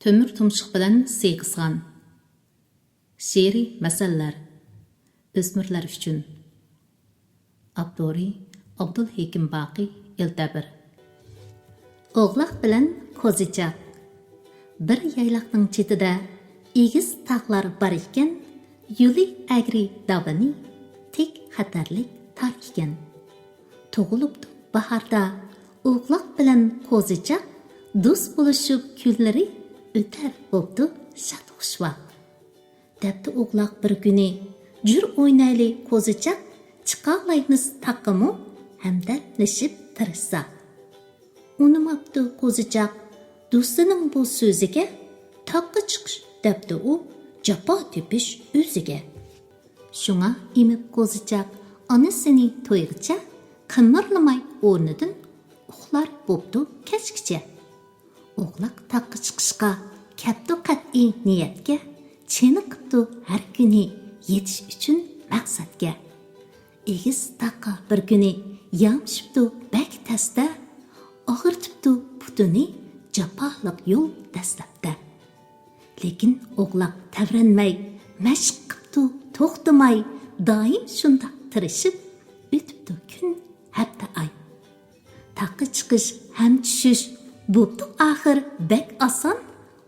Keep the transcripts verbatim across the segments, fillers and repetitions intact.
تۆمۈر تۇمشۇق بىلەن سىيقىسغان. شېئىرىي مەسەللەر. ئۆسمۈرلەر ئۈچۈن. ئاپتورى: ئابدۇلھېكىم باقى ئىلتەبىر. ئوغلاق بىلەن قوزىچاق. بىر يايلاقنىڭ چېتىدە ئېگىز تاغلار بار ئىكەن، يولى ئەگرى داۋىنى، تىك خەتەرلىك تار ئىكەن. تۇغۇلۇپتۇ باھاردا ئوغلاق بىلەن قوزىچاق، دوست بولۇشۇپ كۈنلىرى ئۆتەر بوپتۇ شاد خۇشۋاق. دەپتۇ ئوغلاق بىر كۈنى: «جۈر ئوينايلى قوزىچاق، چىقالايمىز تاغقىمۇ ھەمدەملىشىپ تىرىشساق.» ئۇنىماپتۇ قوزىچاق دوستىنىڭ بۇ سۆزىگە، تاغقا چىقىش دەپتۇ ئۇ جاپا تېپىش ئۆزىگە. شۇڭا ئېمىپ قوزىچاق ئانىسىنى تويغىچە، قىمىرلىماي ئورنىدىن ئۇخلار بوپتۇ كەچكىچە. ئوغلاق تاغقا چىقىشقا كەپتۇ قەتئىي نىيەتكە، چېنىقىپتۇ ھەر كۈنى يېتىش ئۈچۈن مەقسەتكە. ئېگىز تاغقا بىر كۈنى يامىشىپتۇ بەك تەستە، ئاغرىتىپتۇ پۇتىنى جاپالىق يول دەسلەپتە. لېكىن ئوغلاق تەۋرەنمەي، مەشىق قىپتۇ توختىماي، دائىم شۇنداق تىرىشىپ، ئۆتۈپتۇ كۈن، ھەپتە، ئاي. تاغقا چىقىش ھەم چۈشۈش بوپتۇ ئاخىر بەك ئاسان،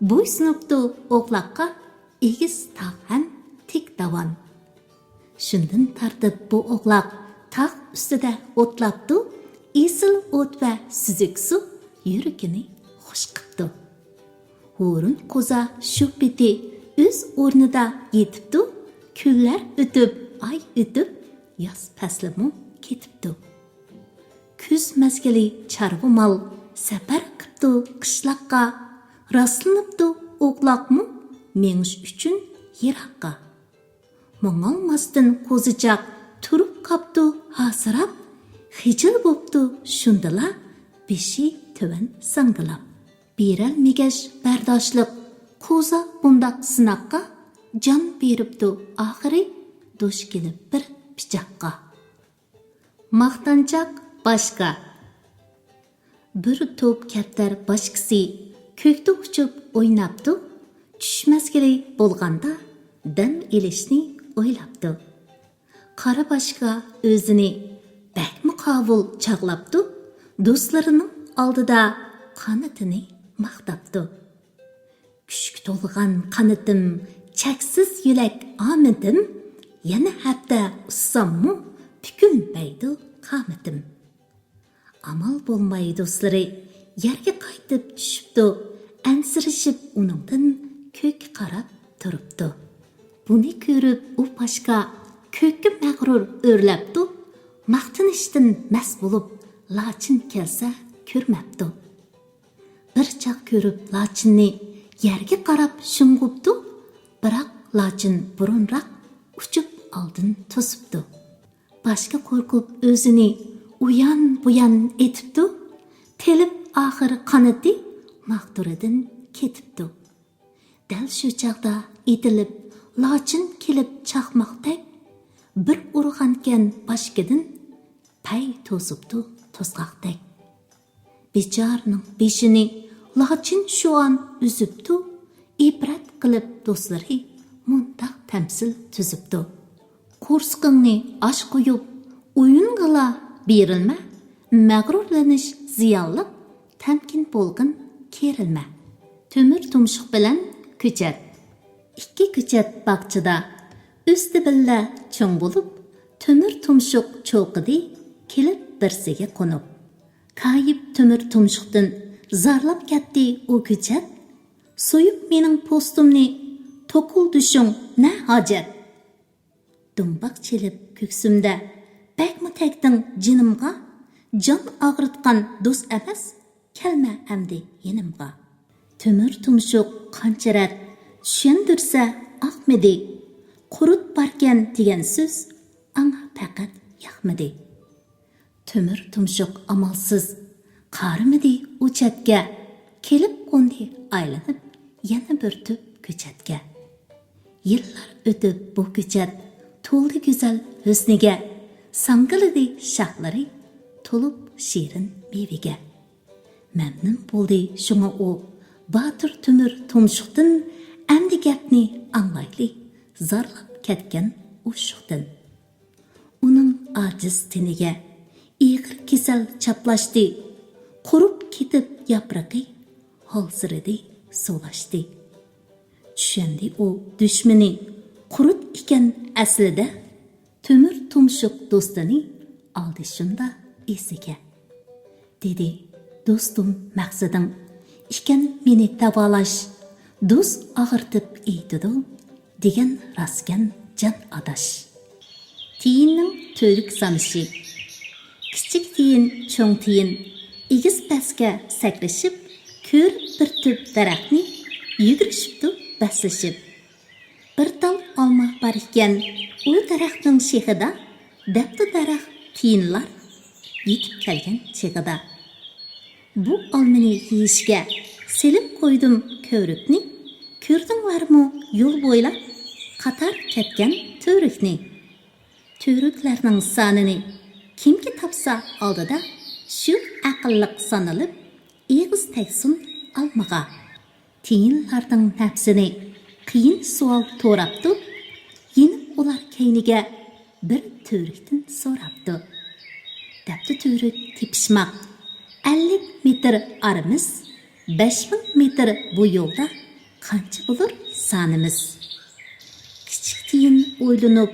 بويسۇنۇپتۇ ئوغلاققا ئېگىز تاغ ھەم تىك داۋان. شۇندىن تارتىپ بۇ ئوغلاق تاغ ئۈستىدە ئوتلاپتۇ، ئېسىل ئوت ۋە سۈزۈك سۇ يۈرىكىنى خۇش قىپتۇ. ھۇرۇن قوزا شۇ پېتى ئۆز ئورنىدا يېتىپتۇ، كۈنلەر ئۆتۈپ، ئاي ئۆتۈپ، ياز پەسلىمۇ كېتىپتۇ. كۈز مەزگىلى چارۋا مال سەپەر قىپتۇ قىشلاققا، راسلىنىپتۇ ئوغلاقمۇ مېڭىش ئۈچۈن يىراققا. ماڭالماستىن قوزىچاق تۇرۇپ قاپتۇ ھاسىراپ، خىجىل بوپتۇ شۇندىلا بېشى تۆۋەن ساڭگىلاپ. بېرەلمىگەچ بەرداشلىق قوزا بۇنداق سىناققا، جان بېرىپتۇ ئاخىرى دۇچ كېلىپ بىر پىچاققا. ماختانچاق باشكا. بىر توپ كەپتەر باشكىسى كۆكتە ئۇچۇپ ئويناپتۇ، چۈش مەزگىلى بولغاندا دەم ئېلىشنى ئويلاپتۇ. قارا باشكا ئۆزىنى بەكمۇ قاۋۇل چاغلاپتۇ، دوستلىرىنىڭ ئالدىدا قانىتىنى ماختاپتۇ. كۈچكە تولغان قانىتىم، چەكسىز يۆلەك ئامىتىم، يەنە ھەپتە ئۇسساممۇ پۈكۈلمەيدۇ قامىتىم. ئامال بولماي دوستلىرى يەرگە قايتىپ چۈشۈپتۇ، ئەنسىرىشىپ ئۇنىڭدىن كۆككە قاراپ تۇرۇپتۇ. بۇنى كۆرۈپ ئۇ باشكا كۆككە مەغرۇر ئۆرلەپتۇ، ماختىنىشتىن مەست بولۇپ لاچىن كەلسە كۆرمەپتۇ. بىر چاغ كۆرۈپ لاچىننى يەرگە قاراپ شۇڭغۇپتۇ، بىراق لاچىن بۇرۇنراق ئۇچۇپ ئالدىن توسۇپتۇ. باشكا قورقۇپ ئۆزىنى ئۇيان-بۇيان ئېتىپتۇ، تېلىپ ئاخىر قانىتى ماختۇرىدىن كېتىپتۇ. دەل شۇ چاغدا ئېتىلىپ لاچىن كېلىپ چاقماقتەك، بىر ئۇرغانكەن باشكىدىن، پەي توسۇپتۇ توسقاقتەك. بىچارىنىڭ بېشىنى لاچىن شۇ ئان ئۈزۈپتۇ، ئىبرەت قىلىپ دوستلىرى مۇنداق تەمسىل تۈزۈپتۇ. قورسىقىڭنى ئاچ قويۇپ ئويۇنغىلا بېرىلمە، مەغرۇرلىنىش زىيانلىق، تەمكىن بولغىن كېرىلمە. تۆمۈر تۇمشۇق بىلەن كۆچەت. ئىككى كۆچەت باغچىدا ئۆستى بىللە چوڭ بولۇپ، تۆمۈر تۇمشۇق چوقىدى كېلىپ بىرسىگە قونۇپ. كايىپ تۆمۈر تۇمشۇقتىن زارلاپ كەتتى ئۇ كۆچەت، سويۇپ مېنىڭ پوستۇمنى توقۇلدۇشۇڭ نە ھاجەت؟ دۇمباق چېلىپ كۆكسۈمدە بەكمۇ تەگدىڭ جېنىمغا، جان ئاغرىتقان دوست ئەمەس، كەلمە ئەمدى يېنىمغا. تۆمۈر تۇمشۇق قانچە رەت چۈشەندۈرسە ئاقمىدى، قۇرت باركەن دېگەن سۆز ئاڭا پەقەت ياقمىدى. تۆمۈر تۇمشۇق ئامالسىز قارىمىدى ئۇ چەتكە، كېلىپ قوندى ئايلىنىپ يەنە بىر تۈپ كۆچەتكە. يىللار ئۆتۈپ بۇ كۆچەت تولدى گۈزەل ھۆسنىگە، ساڭگىلىدى شاخلىرى تولۇپ شېرىن مېۋىگە. مەمنۇن بولدى شۇڭا ئۇ باتۇر تۆمۈر تۇمشۇقتىن ئەمدى گەپنى ئاڭلايلى، زارلاپ كەتكەن ئوشۇقتىن. ئۇنىڭ ئاجىز تېنىگە ئېغىر كېسەل چاپلاشتى، قۇرۇپ كېتىپ ياپرىقى، ھالسىرىدى، سولاشتى. چۈشەندى ئۇ دۈشمىنى قۇرت ئىكەن ئەسلىدە، تۆمۈر تۇمشۇق دوستىنى ئالدى شۇندا ئېسىگە. دېدى، دوستۇم، مەقسىتىڭ ئىكەن مېنى داۋالاش، دوست ئاغرىتىپ ئېيتىدۇ، دېگەن راستكەن جان ئاداش. تىيىننىڭ تۈۋرۈك سانىشى. كىچىك تىيىن، چوڭ تىيىن ئېگىز پەسكە سەكرىشىپ، كۆرۈپ بىر تۈپ دەرەخنى يۈگۈرۈشۈپتۇ بەسلىشىپ. بىر تال ئالما بار ئىكەن ئۇ دەرەخنىڭ شېخىدا، دەپتۇ دەرەخ تىيىنلار يېتىپ كەلگەن چېغىدا. بۇ ئالمىنى يېيىشكە سېلىپ قويدۇم كۆۋرۈكنى، كۆردۈڭلارمۇ يول بويلاپ قاتار كەتكەن تۈۋرۈكنى؟ تۈۋرۈكلەرنىڭ سانىنى كىمكى تاپسا ئالدىدا، شۇ ئەقىللىق سانىلىپ ئېغىز تەگسۇن ئالمىغا. تىيىنلارنىڭ نەپسىنى قىيىن سوئال توراپتۇ، يېنىپ ئۇلار كەينىگە بىر تۈۋرۈكتىن سوراپتۇ. دەپتۇ تۈۋرۈك تېپىشماق، ئەللىك مېتىر ئارىمىز، بەش مىڭ مېتىر بۇ يولدا قانچە بولۇر سانىمىز؟ كىچىك تىيىن ئويلىنىپ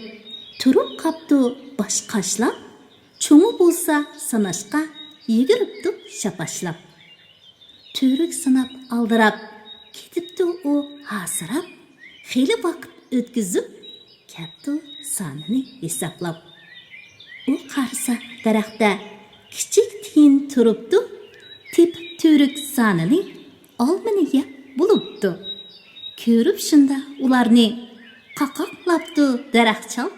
تۇرۇپ قاپتۇ باش قاشلاپ، چوڭى بولسا ساناشقا يۈگۈرۈپتۇ شاپاشلاپ. تۈۋرۈك ساناپ ئالدىراپ كېتىپتۇ ئۇ ھاسىراپ، خېلى ۋاقىت ئۆتكۈزۈپ كەپتۇ سانىنى ھېسابلاپ. ئۇ قارىسا دەرەختە كىچىك تىيىن تۇرۇپتۇ، تېپىپ تۈۋرۈك سانىنى ئالمىنى يەپ بولۇپتۇ. كۆرۈپ شۇندا ئۇلارنى قاقاقلاپتۇ دەرەخ چال،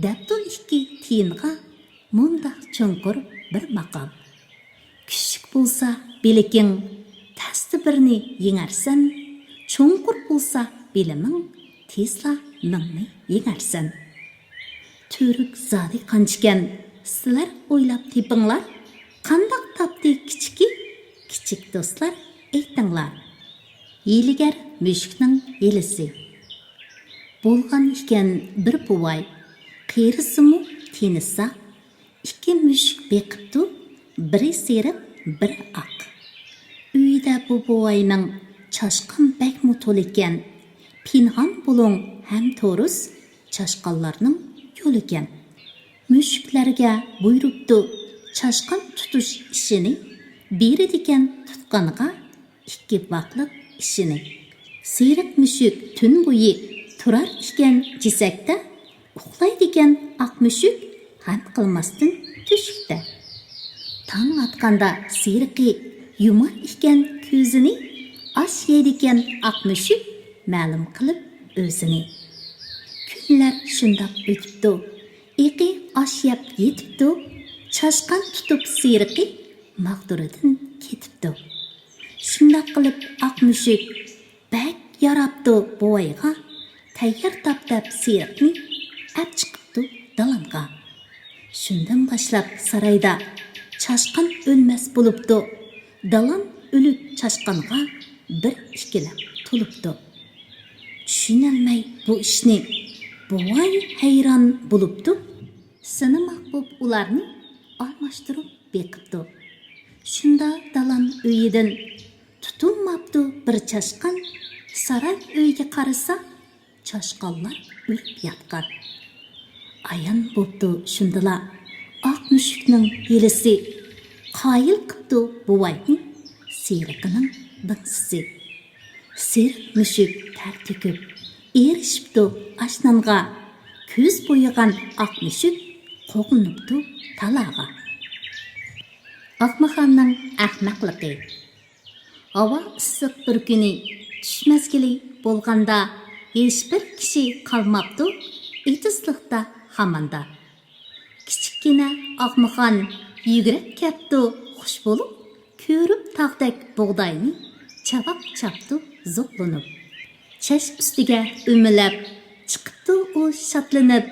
دەپتۇ ئىككى تىيىنغا مۇنداق چوڭقۇر بىر ماقال. كۈچلۈك بولسا بىلىكىڭ، تەستە بىرنى يېڭەرسەن، چوڭقۇر بولسا بىلىمىڭ، تېزلا مىڭنى يېڭەرسەن. تۈۋرۈك زادى قانچىكەن، سىلەر ئويلاپ تېپىڭلار، قانداق تاپتى كىچىكى، كىچىك دوستلار ئېيتىڭلار. ھىيلىگەر مۈشۈكنىڭ ھىيلىسى. بولغان ئىكەن بىر بوۋاي، قېرىسىمۇ تېنىسا، ئىككى مۈشۈك بېقىپتۇ، بىرى سېرىق، بىرى ئاق. ئۆيىدە بۇ بوۋاينىڭ چاشقان بەكمۇ تولىكەن، پىنھان بولۇڭ ھەم تورۇس، چاشقانلارنىڭ يولىكەن. مۈشۈكلەرگە بۇيرۇپتۇ چاشقان تۇتۇش ئىشىنى، بېرىدىكەن تۇتقانغا ئىككى ۋاقلىق ئىشىنى. سېرىق مۈشۈك تۈن بويى تۇرار ئىكەن جېسەكتە، ئۇخلايدىكەن ئاق مۈشۈك غەم قىلماستىن تۆشۈكتە. تاڭ ئاتقاندا سېرىقى يۇمار ئىكەن كۆزىنى، ئاش يەيدىكەن ئاق مۈشۈك مەلۇم قىلىپ ئۆزىنى. كۈنلەر شۇنداق ئۆتۈپتۇ، ئېقى ئاش يەپ يېتىپتۇ، چاشقان تۇتۇپ سېرىقى ماغدۇرىدىن كېتىپتۇ. شۇنداق قىلىپ ئاق مۈشۈك بەك ياراپتۇ بوۋايغا، تەييار تاپ دەپ سېرىقنى ئەپ چىقىپتۇ دالانغا. شۇندىن باشلاپ سارايدا چاشقان ئۆلمەس بولۇپتۇ، دالان ئۆلۈك چاشقانغا بىر ئىككىلەپ تولۇپتۇ. چۈشىنەلمەي بۇ ئىشنى بوۋاي ھەيران بولۇپتۇ، سىنىماق بوپ ئۇلارنى ئالماشتۇرۇپ بېقىپتۇ. شۇندا دالان ئۆيىدىن تۇتۇلماپتۇ بىر چاشقان، ساراي ئۆيگە قارىسا، چاشقانلار ئۆلۈپ ياتقان. ئايان بوپتۇ شۇندىلا ئاق مۈشۈكنىڭ ھىيلىسى، قايىل قىپتۇ بوۋاينى سېرىقىنىڭ دىڭسىسى. سېرىق مۈشۈك تەر تۆكۈپ ئېرىشىپتۇ ئاش-نانغا، كۆز بويىغان ئاق مۈشۈك قوغلىنىپتۇ تالاغا. ئاقمىخاننىڭ ئەخمەقلىقى. ھاۋا ئىسسىق بىر كۈنى چۈش مەزگىلى بولغاندا، ھېچبىر كىشى قالماپتۇ ئېتىزلىقتا، خاماندا. كىچىككىنە ئاقمىخان يۈگرەپ كەپتۇ خۇش بولۇپ، كۆرۈپ تاغدەك بۇغداينى، چاۋاك چاپتۇ زوقلىنىپ. چەش ئۈستىگە ئۆمىلەپ چىقىپتۇ ئۇ شادلىنىپ،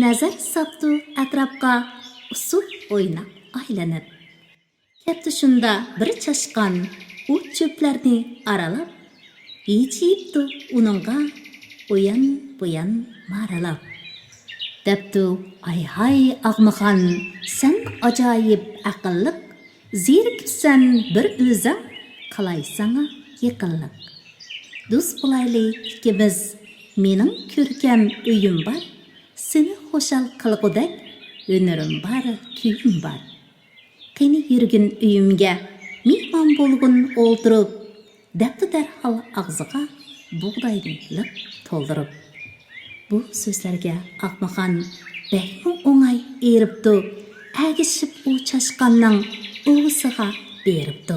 نەزەر ساپتۇ ئەتراپقا، ئۇسسۇل ئويناپ ئايلىنىپ. كەپتۇ شۇندا بىر چاشقان، ئوت-چۆپلەرنى ئارىلاپ، ھېچىيىپتۇ ئۇنىڭغا ئۇيان-بۇيان مارىلاپ. دەپتۇ: «ھاي-ھاي، ئاغمىخان، سەن ئاجايىپ ئەقىللىق، زېرىكىپسەن بىر ئۆزۈڭ، قىلاي ساڭا يېقىنلىق. دوست بولايلى ئىككىمىز، مېنىڭ كۆركەم ئۆيۈم بار، سېنى خۇشال قىلغۇدەك ھۈنىرىم بار، كۈيۈم بار. قېنى يۈرگىن ئۆيۈمگە، مېھمان بولغىن ئولتۇرۇپ»، دەپتۇ دەرھال ئاغزىغا بۇغداينى لىق تولدۇرۇپ. بۇ سۆزلەرگە ئاغمىخان بەكمۇ ئوڭاي ئېرىپتۇ، ئەگىشىپ ئۇ چاشقاننىڭ ئۇۋىسىغا بېرىپتۇ.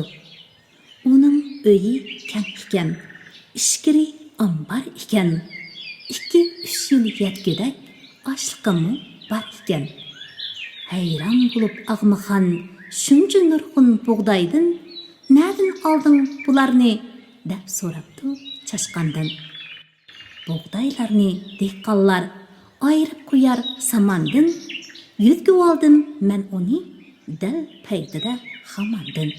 ئۇنىڭ ئۆيى كەڭ ئىكەن، ئىچكىرى ئامبار ئىكەن، ئىككى-ئۈچ يىل يەتكۈدەك ئاشلىقىمۇ بار ئىكەن. ھەيران بولۇپ ئاغمىخان شۇنچە نۇرغۇن بۇغدايدىن «نەدىن ئالدىڭ بۇلارنى؟» دەپ سوراپتۇ چاشقاندىن. «بۇغدايلارنى دېھقانلار ئايرىپ قويار ساماندىن، يۆتكىۋالدىم مەن ئۇنى دەل پەيتىدە خاماندىن»،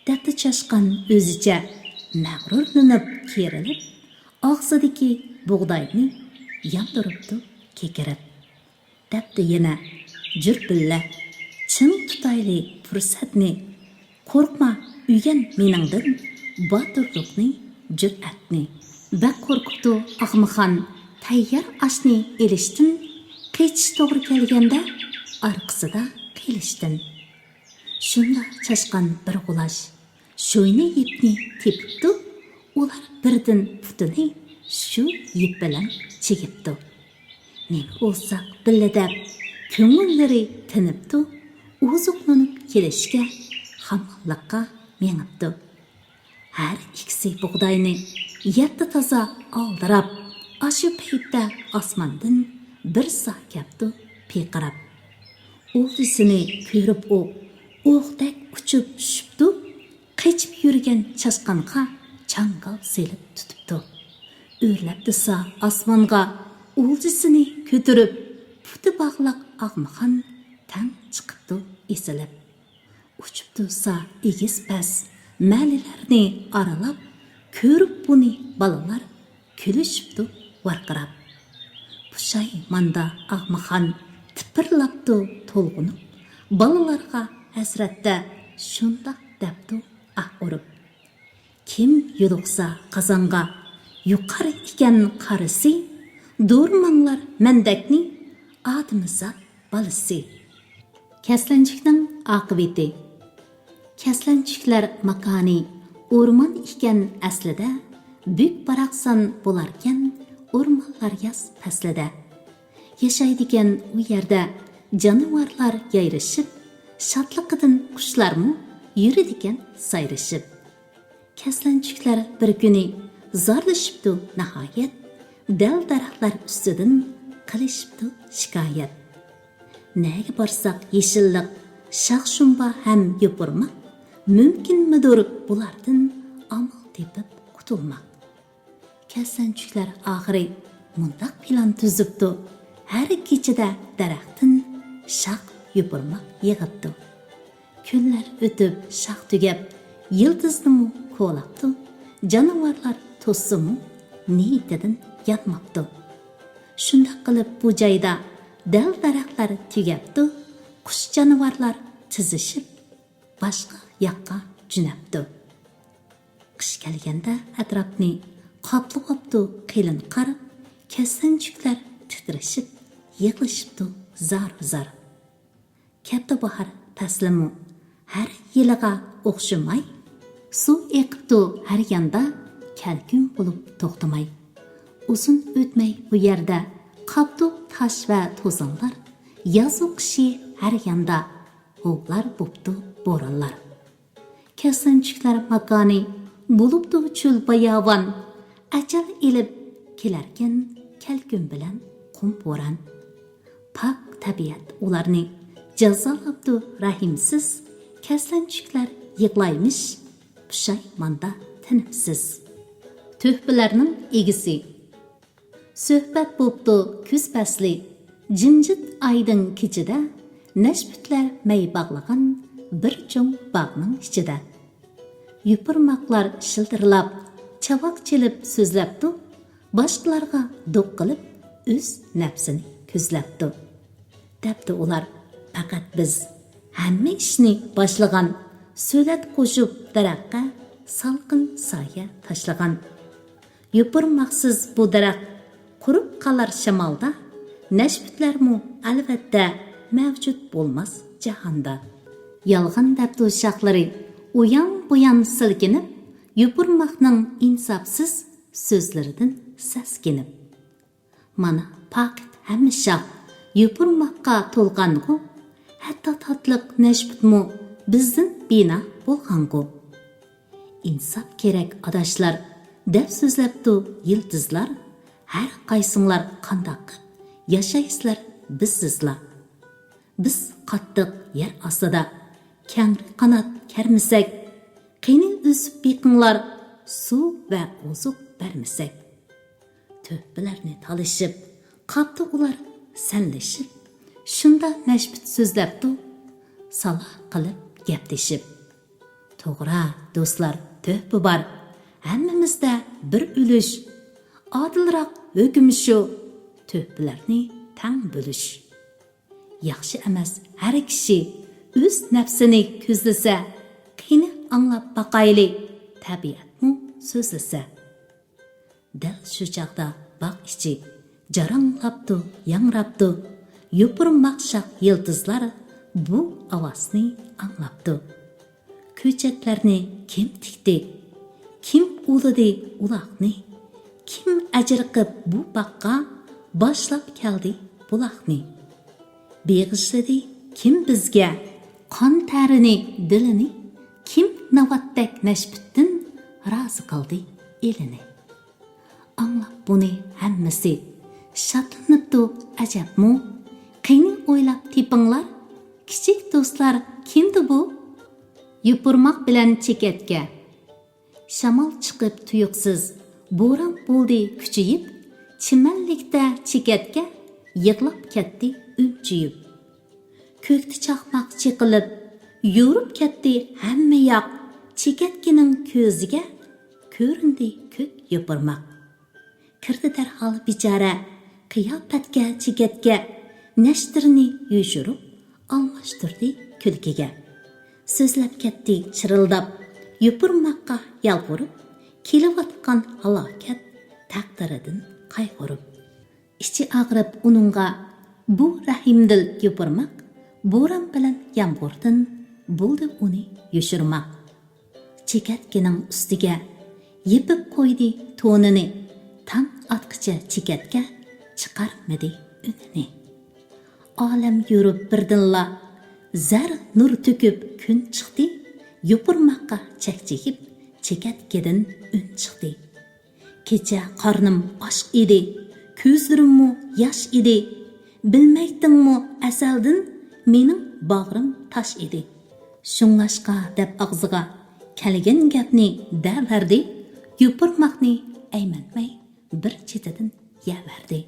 دەپتۇ چاشقان ئۆزىچە مەغرۇرلىنىپ كېرىلىپ، ئاغزىدىكى بۇغداينى ياندۇرۇپتۇ كېكىرىپ. دەپتۇ يەنە: «جۈر بىللە، چىڭ تۇتايلى پۇرسەتنى، قورقما، ئۆگەن مېنىڭدىن باتۇرلۇقنى، جۈرئەتنى.» بەك قورقۇپتۇ ئاغمىخان تەييار ئاشنى ئېلىشتىن، قېچىش توغرا كەلگەندە ئارقىسىدا قېلىشتىن. شۇندا چاشقان بىر غۇلاچ شوينا يىپنى تېپىپتۇ، ئۇلار بىردىن پۇتىنى شۇ يىپ بىلەن چىگىپتۇ. نېمە بولساق بىللە دەپ كۆڭۈللىرى تىنىپتۇ، ئوزۇقلىنىپ كېلىشكە خامانلىققا مېڭىپتۇ. ھەر ئىككىسى بۇغداينى يەپتۇ تازا ئالدىراپ، ئاشۇ پەيتتە ئاسماندىن بىر سا كەپتۇ پىرقىراپ. ئۇلىسىنى كۆرۈپ ئوق، ئوقتەك ئۇچۇپ چۈشۈپتۇ، قېچىپ يۈرگەن چاشقانغا چاڭگال سېلىپ تۇتۇپتۇ. ئۆرلەپتۇ سا ئاسمانغا ئۇلىسىنى كۆتۈرۈپ، پۇتى باغلىق ئاغمىخان تەڭ چىقىپتۇ ئېسىلىپ. ئۇچۇپتۇ سا ئېگىز پەس مەلىلەرنى ئارىلاپ، كۆرۈپ بۇنى بالىلار كۈلۈشۈپتۇ ۋارقىراپ. پۇشايماندا ئاغمىخان تىپىرلاپتۇ تولغىنىپ، بالىلارغا ھەسرەتتە شۇنداق دەپتۇ ئاھ ئۇرۇپ: «كىم يولۇقسا قازانغا، يۇقىرى ئىكەن قارىسى، دورىماڭلار مەندەكنى، ئادىمىزات بالىسى.» كەسلەنچۈكنىڭ ئاقىۋىتى. كەسلەنچۈكلەر ماكانى ئورمان ئىكەن ئەسلىدە، بۈك-باراقسان بولاركەن ئورمانلار ياز پەسلىدە. ياشايدىكەن ئۇ يەردە جانىۋارلار يايرىشىپ، شادلىقىدىن قۇشلارمۇ يۈرىدىكەن سايرىشىپ. كەسلەنچۈكلەر بىر كۈنى زارلىشىپتۇ ناھايەت، دەل-دەرەخلەر ئۈستىدىن قىلىشىپتۇ شىكايەت. نەگە بارساق يېشىللىق، شاخ-شۇمبا ھەم يوپۇرماق، مۇمكىنمىدۇر بۇلاردىن ئامال تېپىپ قۇتۇلماق؟ كەسلەنچۈكلەر ئاخىرى مۇنداق پىلان تۈزۈپتۇ، ھەر كېچىدە دەرەختىن شاخ يوپۇرماق يىغىپتۇ. كۈنلەر ئۆتۈپ شاخ تۈگەپ، يىلتىزنىمۇ كولاپتۇ، جانىۋارلار توسسىمۇ نىيىتىدىن يانماپتۇ. شۇنداق قىلىپ بۇ جايدا دەل-دەرەخلەر تۈگەپتۇ، قۇش-جانىۋارلار تىزىشىپ باشقا ياققا جۆنەپتۇ. قىش كەلگەندە ئەتراپنى قاپلىۋاپتۇ قېلىن قار، كەسلەنچۈكلەر تىترىشىپ يىغلىشىپتۇ زار-زار. كەپتۇ باھار پەسلىمۇ ھەر يىلىغا ئوخشىماي، سۇ ئېقىپتۇ ھەر ياندا كەلكۈن بولۇپ توختىماي. ئۇزۇن ئۆتمەي بۇ يەردە قاپتۇ تاش ۋە توزانلار، يازۇ قىشى ھەر ياندا ھوۋلار بوپتۇ بورانلار. كەسلەنچۈكلەر ماكانى بولۇپتۇ چۆل باياۋان، ئەجەل ئېلىپ كېلەركەن كەلكۈن بىلەن قۇم بوران. پاك تەبىئەت ئۇلارنى جازالاپتۇ رەھىمسىز، كەسلەنچۈكلەر يىغلايمىش پۇشايماندا تىنىمسىز. تۆھپىلەرنىڭ ئىگىسى. سۆھبەت بوپتۇ كۈز پەسلى، جىمجىت ئايدىڭ كېچىدە، نەشپۈتلەر مەي باغلىغان بىر چوڭ باغنىڭ ئىچىدە. يوپۇرماقلار شىلدىرلاپ، چاۋاك چېلىپ سۆزلەپتۇ، باشقىلارغا دوق قىلىپ، ئۆز نەپسىنى كۆزلەپتۇ. دەپتۇ ئۇلار، پەقەت بىز ھەممە ئىشنى باشلىغان، سۆلەت قوشۇپ دەرەخكە سالقىن سايە تاشلىغان. يوپۇرماقسىز بۇ دەرەخ قۇرۇپ قالار شامالدا، نەشپۈتلەرمۇ ئەلۋەتتە مەۋجۇت بولماس جاھاندا. يالغان دەپتۇ شاخلىرى ئۇيان-بۇيان سىلكىنىپ، يوپۇرماقنىڭ ئىنساپسىز سۆزلىرىدىن سەسكىنىپ. مانا پاكىت ھەممە شاخ يوپۇرماققا تولغانغۇ، ھەتتا تاتلىق نەشپۈتمۇ بىزدىن بىنا بولغانغۇ. ئىنساپ كېرەك ئاداشلار، دەپ سۆزلەپتۇ يىلتىزلار، ھەر قايسىڭلار قانداق قىپ ياشايسىلەر بىزسىزلا. بىز قاتتىق يەر ئاستىدا كەڭرى قانات كەرمىسەك، قېنى ئۆسۈپ بېقىڭلار، سۇ ۋە ئوزۇق بەرمىسەك. تۆھپىلەرنى تالىشىپ، قاپتۇ ئۇلار سەنلىشىپ، شۇندا نەشپۈت سۆزلەپتۇ، سالا قىلىپ گەپلىشىپ. توغرا، دوستلار، تۆھپە بار، ھەممىمىزدە بىر ئۈلۈش. ئادىلراق ھۆكۈم شۇ، تۆھپىلەرنى تەڭ بۆلۈش. ياخشى ئەمەس ھەر كىشى ئۆز نەپسىنى كۆزلىسە، قېنى ئاڭلاپ باقايلى، تەبىئەتمۇ سۆزلىسە. دەل شۇ چاغدا باغ ئىچى جاراڭلاپتۇ، ياڭراپتۇ، يوپۇرماق شاخ يىلتىزلار بۇ ئاۋازنى ئاڭلاپتۇ. كۆچەتلەرنى كىم تىكتى؟ كىم ئۇلىدى ئۇلاقنى؟ كىم ئەجىر قىپ بۇ باغقا باشلاپ كەلدى بۇلاقنى؟ بېغىشلىدى كىم بىزگە قان تەرىنى، دىلىنى؟ كىم ناۋاتتەك نەشپۈتتىن رازى قىلدى ئېلىنى؟ ئاڭلاپ بۇنى ھەممىسى شادلىنىپتۇ ئەجەبمۇ؟ قېنى ئويلاپ تېپىڭلار، كىچىك دوستلار، كىمدۇ بۇ؟ يوپۇرماق بىلەن چېكەتكە. شامال چىقىپ تۇيۇقسىز، بوران بولدى كۈچىيىپ، چىمەنلىكتە چېكەتكە يىغلاپ كەتتى ئۈنچىيىپ. كۆكتە چاقماق چېقىلىپ، يورۇپ كەتتى ھەممە ياق، چېكەتكىنىڭ كۆزىگە كۆرۈندى كۆك يوپۇرماق. كىردى دەرھال بىچارە قىياپەتكە، چېكەتكە، نەشتىرىنى يوشۇرۇپ، ئالماشتۇردى كۈلكىگە. سۆزلەپ كەتتى چىرىلداپ، يوپۇرماققا يالۋۇرۇپ، كېلىۋاتقان ھالاكەت تەقدىرىدىن قايغۇرۇپ. ئىچى ئاغرىپ ئۇنىڭغا بۇ رەھىمدىل يوپۇرماق، بوران بىلەن يامغۇردىن بولدى ئۇنى يوشۇرماق. چېكەتكىنىڭ ئۈستىگە يېپىپ قويدى تونىنى، تاڭ ئاتقىچە چېكەتكە چىقارمىدى ئۈنىنى. ئالەم يورۇپ بىردىنلا زەر نۇر تۆكۈپ كۈن چىقتى، يوپۇرماققا چەكچىيىپ چېكەتكىدىن ئۈن چىقتى. كېچە قارنىم ئاچ ئىدى، كۆزلىرىممۇ ياش ئىدى. بىلمەيتتىڭمۇ ئەزەلدىن مېنىڭ باغرىم تاش ئىدى. شۇڭلاشقا دەپ ئاغزىغا كەلگەن گەپنى دەۋەردى، يوپۇرماقنى ئەيمەنمەي بىر چېتىدىن يەۋەردى.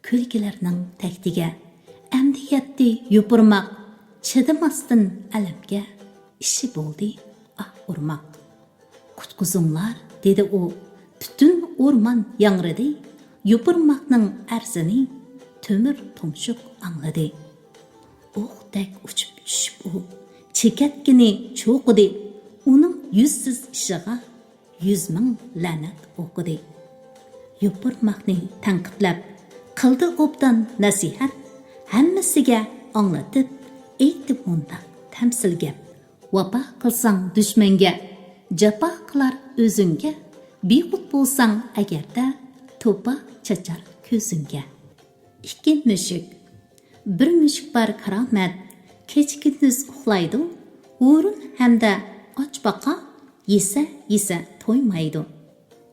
كۈلكىلەرنىڭ تەكتىگە ئەمدى يەتتى يوپۇرماق، چىدىماستىن ئەلەمگە ئىشى بولدى ئاھ ئۇرماق. قۇتقۇزۇڭلار، دېدى ئۇ، پۈتۈن ئورمان ياڭرىدى، يوپۇرماقنىڭ ئەرزىنى تۆمۈر تۇمشۇق ئاڭلىدى. ئوقتەك ئۇچۇپ چۈشۈپ ئۇ، چېكەتكىنى چوقۇدى، ئۇنىڭ يۈزسىز ئىشىغا يۈز مىڭ لەنەت ئوقۇدى. يوپۇرماقنى تەنقىدلەپ، قىلدى ئوبدان نەسىھەت، ھەممىسىگە ئاڭلىتىپ، ئېيتتى مۇنداق تەمسىل گەپ. ۋاپا قىلساڭ دۈشمەنگە، جاپا قىلار ئۆزۈڭگە، بىخۇد بولساڭ ئەگەردە، توپا چاچار كۆزۈڭگە. ئىككى مۈشۈك. بىر مۈشۈك بار كارامەت، كېچە-كۈندۈز ئۇخلايدۇ، ھۇرۇن ھەمدە ئاچپاقا يېسە-يېسە تويمايدۇ.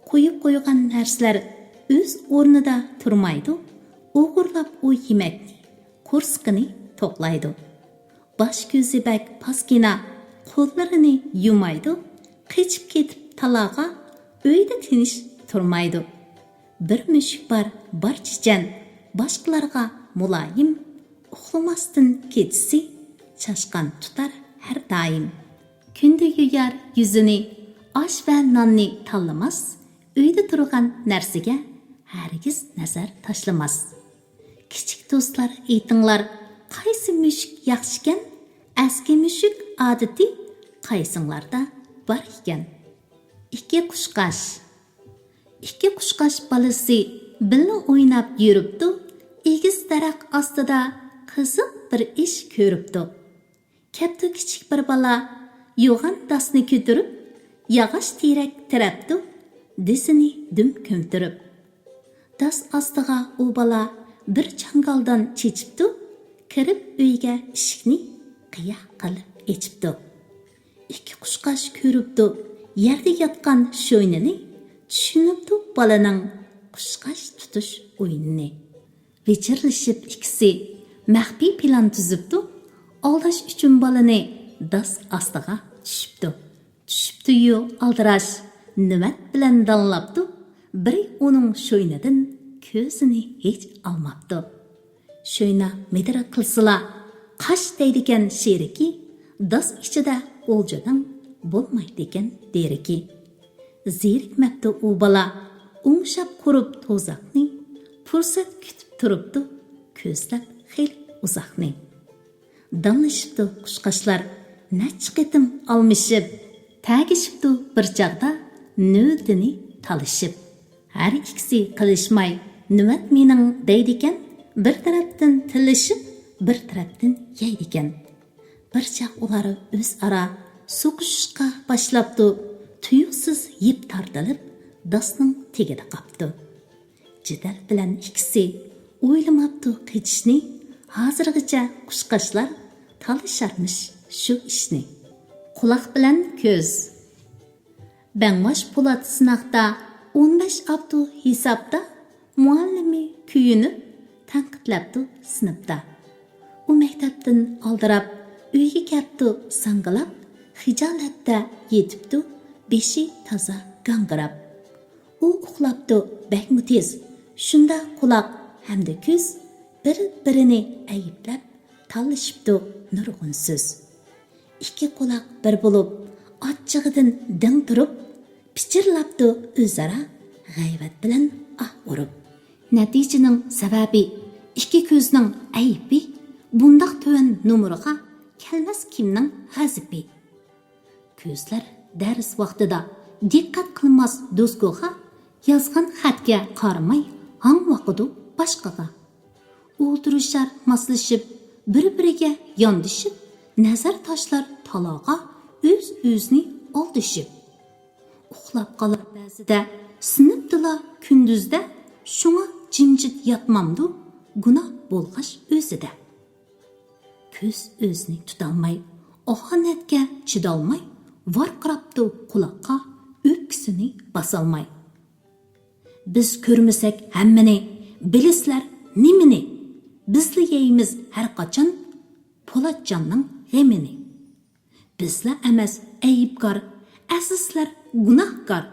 قويۇپ قويغان نەرسىلەر ئۆز ئورنىدا تۇرمايدۇ، ئوغرىلاپ ئۇ يېمەكنى، قورسىقىنى توقلايدۇ. باش كۆزى بەك پاسكىنا، قوللىرىنى يۇمايدۇ، قېچىپ كېتىپ تالاغا، ئۆيدە تىنچ تۇرمايدۇ. بىر مۈشۈك بار بارچىچەن، باشقىلارغا مۇلايىم، ئۇخلىماستىن كېچىسى، چاشقان تۇتار ھەر دائىم. كۈندە يۇيار يۈزىنى، ئاش ۋە ناننى تاللىماس، ئۆيدە تۇرغان نەرسىگە ھەرگىز نەزەر تاشلىماس. كىچىك دوستلار، ئېيتىڭلار، قايسى مۈشۈك ياخشىكەن؟ ئەسكى مۈشۈك ئادىتى قايسىڭلاردا بار ئىكەن؟ ئىككى قۇشقاچ. ئىككى قۇشقاچ بالىسى بىللە ئويناپ يۈرۈپتۇ، ئېگىز دەرەخ ئاستىدا قىزىق بىر ئىش كۆرۈپتۇ. كەپتۇ كىچىك بىر بالا، يوغان داسنى كۆتۈرۈپ، ياغاچ تېرەك تىرەپتۇ، دىسىنى دۈم كۆمتۈرۈپ. داس ئاستىغا ئۇ بالا بىر چاڭگالدان چېچىپتۇ، كىرىپ ئۆيگە ئىشىكنى قىيا قىلىپ ئېچىپتۇ. ئىككى قۇشقاچ كۆرۈپتۇ يەردە ياتقان شوينىنى، چۈشىنىپتۇ بالىنىڭ قۇشقاچ تۇتۇش ئويۇنىنى. ۋىچىرلىشىپ ئىككىسى مەخپىي پىلان تۈزۈپتۇ، ئالداش ئۈچۈن بالىنى داس ئاستىغا چۈشۈپتۇ. چۈشۈپتۇ-يۇ ئالدىراش، نۆۋەت بىلەن داڭلاپتۇ، بىرى ئۇنىڭ شوينىدىن كۆزىنى ھېچ ئالماپتۇ. شوينا مىدىر قىلسىلا، قاچ دەيدىكەن شېرىكى، داس ئىچىدە ئولجىنىڭ بولمايدىكەن دېرىكى. زېرىكمەپتۇ ئۇ بالا، ئوڭشاپ قۇرۇپ توزاقنى، پۇرسەت كۈتۈپ تۇرۇپتۇ، كۆزلەپ خېلى ئۇزاقنى. داڭلىشىپتۇ قۇشقاچلار، نەچچە قېتىم ئالمىشىپ، تەگىشىپتۇ بىر چاغدا نۆۋىتىنى تالىشىپ. ھەر ئىككىسى قىلىشماي، نۆۋەت مېنىڭ دەيدىكەن، بىر تەرەپتىن تىللىشىپ، بىر تەرەپتىن يەيدىكەن. بىر چاغ ئۇلار ئۆزئارا سوقۇشۇشقا باشلاپتۇ، تۇيۇقسىز يىپ تارتىلىپ، داسنىڭ تېگىدە قاپتۇ. جېدەل بىلەن ئىككىسى ئويلىماپتۇ قېچىشنى، ھازىرغىچە قۇشقاچلار تالىشارمىش شۇ ئىشنى. قۇلاق بىلەن كۆز. بەڭباش پولات سىناقتا ئون بەش ئاپتۇ ھېسابتا، مۇئەللىمى كۆيۈنۈپ تەنقىدلەپتۇ سىنىپتا. ئۇ مەكتەپتىن ئالدىراپ ئۆيگە كەپتۇ ساڭگىلاپ، خىجالەتتە يېتىپتۇ بېشى تازا گاڭگىراپ. ئۇ ئۇخلاپتۇ بەكمۇ تېز، شۇنداق قۇلاق ھەمدە كۆز بىر-بىرىنى ئەيىبلەپ تاللىشىپتۇ نۇرغۇن سۆز. ئىككى قۇلاق بىر بولۇپ، ئاچچىقىدىن دىڭ تۇرۇپ، پىچىرلاپتۇ ئۆزئارا غەيۋەت بىلەن ئاھ ئۇرۇپ. نەتىجىنىڭ سەۋەبى، ئىككى كۆزنىڭ ئەيىبى، بۇنداق تۆۋەن نومۇرغا كەلمەس كىمنىڭ غەزىپى. كۆزلەر دەرس ۋاقتىدا دىققەت قىلماس دوسكىغا، يازغان خەتكە قارىماي ھاڭۋاقىدۇ باشقىغا. ئولتۇرۇشار ماسلىشىپ، بىر-بىرىگە ياندىشىپ، نەزەر تاشلار تالاغا، ئۆز-ئۆزىنى ئالدىشىپ. ئۇخلاپ قالار بەزىدە، سىنىپتىلا كۈندۈزدە، شۇڭا جىمجىت ياتمامدۇ، گۇناھ بولغاچ ئۆزىدە. كۆز ئۆزىنى تۇتالماي، ئاھانەتكە چىدالماي، ۋارقىراپتۇ قۇلاققا، ئۆپكىسىنى باسالماي. بىز كۆرمىسەك ھەممىنى، بىلىسىلەر نېمىنى؟ بىزلا يەيمىز ھەر قاچان پولاتجاننىڭ غېمىنى. بىزلا ئەمەس ئەيىبكار، ئەسلى سىلەر گۇناھكار.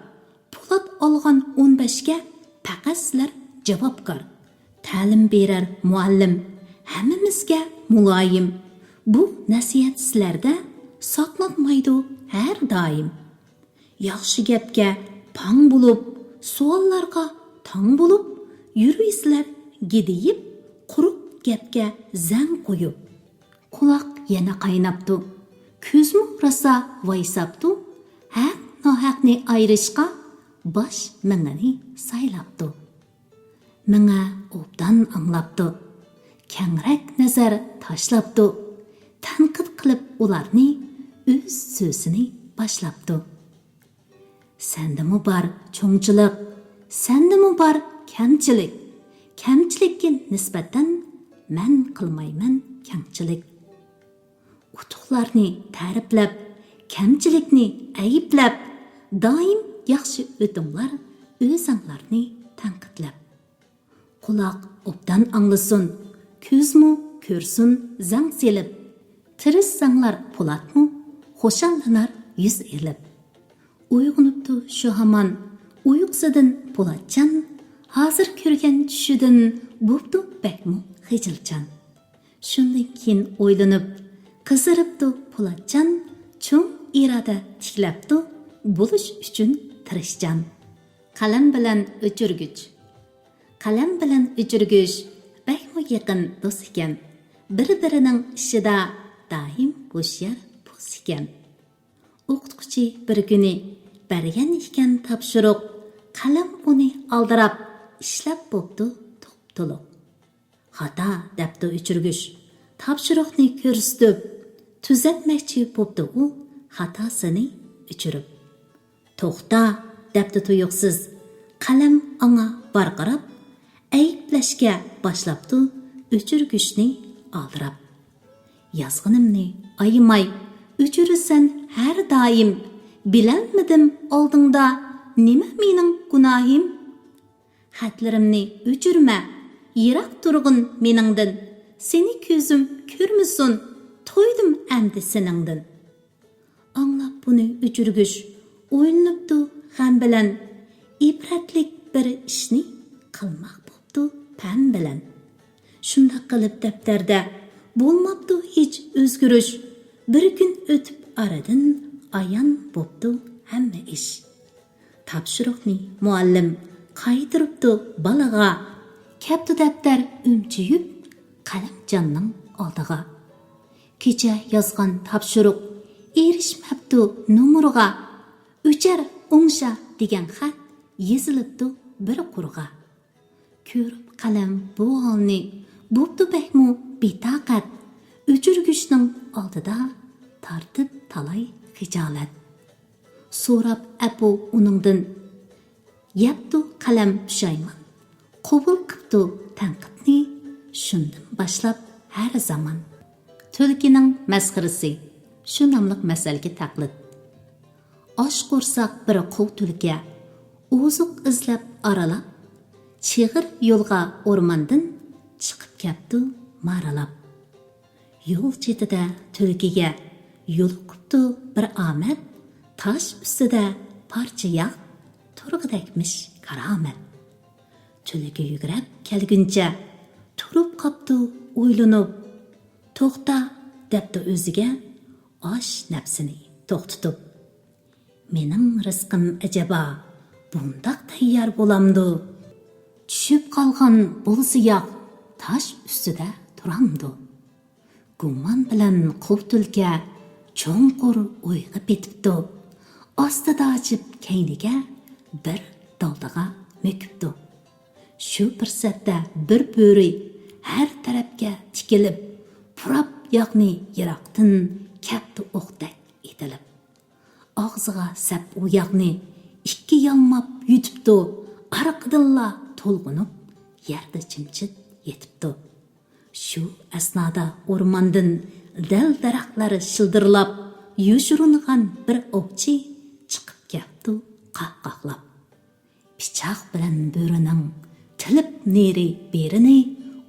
پولات ئالغان ئون بەشكە پەقەت سىلەر جاۋابكار. تەلىم بېرەر مۇئەللىم ھەممىمىزگە مۇلايىم. بۇ نەسىھەت سىلەردە ساقلانمايدۇ ھەر دائىم. ياخشى گەپكە پاڭ بولۇپ، سوئاللارغا تاڭ بولۇپ، يۈرۈيسىلەر گىدىيىپ، قۇرۇق گەپكە زەڭ قويۇپ. قۇلاق يەنە قايناپتۇ، كۆزمۇ راسا ۋايساپتۇ، ھەق ناھەقنى ئايرىشقا باش مېڭىنى سايلاپتۇ. مېڭە ئوبدان ئاڭلاپتۇ، كەڭرەك نەزەر تاشلاپتۇ، تەنقىد قىلىپ ئۇلارنى ئۆز سۆزىنى باشلاپتۇ. سەندىمۇ بار چوڭچىلىق، سەندىمۇ بار كەمچىلىك. كەمچىلىككە نىسبەتەن مەن قىلمايمەن كەڭچىلىك. ئۇتۇقلارنى تەرىپلەپ، كەمچىلىكنى ئەيىبلەپ، دائىم ياخشى ئۆتۈڭلار ئۆزەڭلارنى تەنقىدلەپ. قۇلاق ئوبدان ئاڭلىسۇن، كۆزمۇ كۆرسۇن زەڭ سېلىپ. تىرىشساڭلار پولاتمۇ خۇشاللىنار يۈز ئېلىپ. ئويغىنىپتۇ شۇ ھامان ئۇيقۇسىدىن پولاتجان، ھازىر كۆرگەن چۈشىدىن بوپتۇ بەكمۇ خىجىلچان. شۇندىن كېيىن ئويلىنىپ، قىزىرىپتۇ پولاتجان، چوڭ ئىرادە تىكلەپتۇ، بولۇش ئۈچۈن تىرىشچان. قەلەم بىلەن ئۆچۈرگۈچ. قەلەم بىلەن ئۆچۈرگۈچ بەكمۇ يېقىن دوست ئىكەن. بىر-بىرىنىڭ ئىشىدا دائىم ھوشيار پوس ئىكەن. ئوقۇتقۇچى بىر كۈنى بەرگەن ئىكەن تاپشۇرۇق، قەلەم ئۇنى ئالدىراپ، ئىشلەپ بوپتۇ توپ-تولۇق. «خاتا» دەپتۇ ئۆچۈرگۈچ، تاپشۇرۇقنى كۆرسىتىپ، تۈزەتمەكچى بوپتۇ ئۇ خاتاسىنى ئۆچۈرۈپ. «توختا» دەپتۇ تۇيۇقسىز، قەلەم ئاڭا ۋارقىراپ، ئەيىبلەشكە باشلاپتۇ ئۆچۈرگۈچنى ئالدىراپ. «يازغىنىمنى ئايىماي ئۆچۈرىسەن ھەر دائىم، بىلەلمىدىم ئالدىڭدا نېمە مېنىڭ گۇناھىم؟ خەتلىرىمنى ئۆچۈرمە، يىراق تۇرغىن مېنىڭدىن، سېنى كۆزۈم كۆرمىسۇن، تويدۇم ئەمدى سېنىڭدىن.» ئاڭلاپ بۇنى ئۆچۈرگۈچ ئويلىنىپتۇ غەم بىلەن، ئىبرەتلىك بىر ئىشنى قىلماق بوپتۇ پەم بىلەن. شۇنداق قىلىپ دەپتەردە بولماپتۇ ھېچ ئۆزگىرىش، بىر كۈن ئۆتۈپ ئارىدىن ئايان بوپتۇ ھەممە ئىش. تاپشۇرۇقنى مۇئەللىم قايتۇرۇپتۇ بالىغا، كەپتۇ دەپتەر ئۈمچىيىپ قەلەمجاننىڭ ئالدىغا. كېچە يازغان تاپشۇرۇق ئېرىشمەپتۇ نومۇرغا، «ئۆچەر ئوڭشا» دېگەن خەت يېزىلىپتۇ بىر قۇرغا. كۆرۈپ قەلەم بۇ ھالنى، بوپتۇ بەكمۇ بىتاقەت، ئۆچۈرگۈچنىڭ ئالدىدا تارتىپ تالاي خىجالەت. سوراپ ئەپۇ ئۇنىڭدىن، يەپتۇ قەلەم پۇشايمان، قوبۇل قىپتۇ تەنقىدنى شۇندىن باشلاپ ھەر زامان. تۈلكىنىڭ مەسخىرىسى شۇ ناملىق مەسەلگە تەقلىد. ئاچ قورساق بىر قۇۋ تۈلكە ئوزۇق ئىزلەپ ئارىلاپ، چىغىر يولغا ئورماندىن چىقىپ كەپتۇ مارىلاپ. يول چېتىدە تۈلكىگە يولۇقۇپتۇ بىر ئامەت، تاش ئۈستىدە پارچە ياغ تۇرغۇدەكمىش كارامەت. تۈلكە يۈگرەپ كەلگۈنچە تۇرۇپ قاپتۇ ئويلىنىپ، «توختا» دەپتۇ ئۆزىگە ئاچ نەپسىنى توختىتىپ. «مېنىڭ رىزقىم ئەجەبا بۇنداق تەييار بولامدۇ؟ چۈشۈپ قالغان بولسا ياغ تاش ئۈستىدە تۇرامدۇ؟» گۇمان بىلەن قۇۋ تۈلكە چوڭقۇر ئويغا پېتىپتۇ. ئاستا داجىپ كەينىگە بىر دالدىغا مۆكۈپتۇ. شۇ پۇرسەتتە بىر بۆرە ھەر تەرەپكە تىكىلىپ، پۇراپ ياغنى يىراقتىن كەپتۇ ئوقتەك ئېتىلىپ. ئاغزىغا سەپ ئۇ ياغنى ئىككى يالماپ يۇتۇپتۇ، ئارقىدىنلا تولغىنىپ يەردە جىمجىت يېتىپتۇ. شۇ ئەسنادا ئورماندىن دەل-دەرەخلەر شىلدىرلاپ، يوشۇرۇنغان بىر ئوۋچى چىقىپ كەپتۇ قاققاقلاپ. پىچاق بىلەن بۆرىنىڭ تىلىپ نېرى بېرىنى،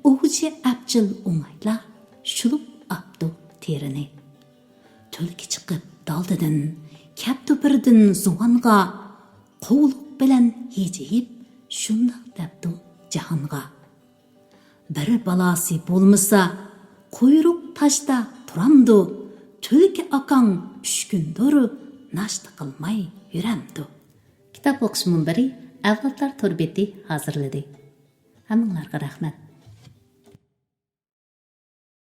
ئوۋچى ئەپچىل ئوڭايلا شۇلۇپ ئاپتۇ تېرىنى. تۈلكە چىقىپ دالدىدىن كەپتۇ بىردىن زۇۋانغا، قۇۋلۇق بىلەن ھىجىيىپ شۇنداق دەپتۇ جاھانغا: «بىر بالاسى بولمىسا، قۇيرۇق تاشتا تۇرامدۇ؟ تۈلكە ئاكاڭ ئۈچ كۈندۇر ناشتا قىلماي يۈرەمدۇ؟» كىتاب ئوقۇش مۇنبىرى ئەۋلادلار تور بېتى ھازىرلىدى. ھەممىڭلارغا رەھمەت.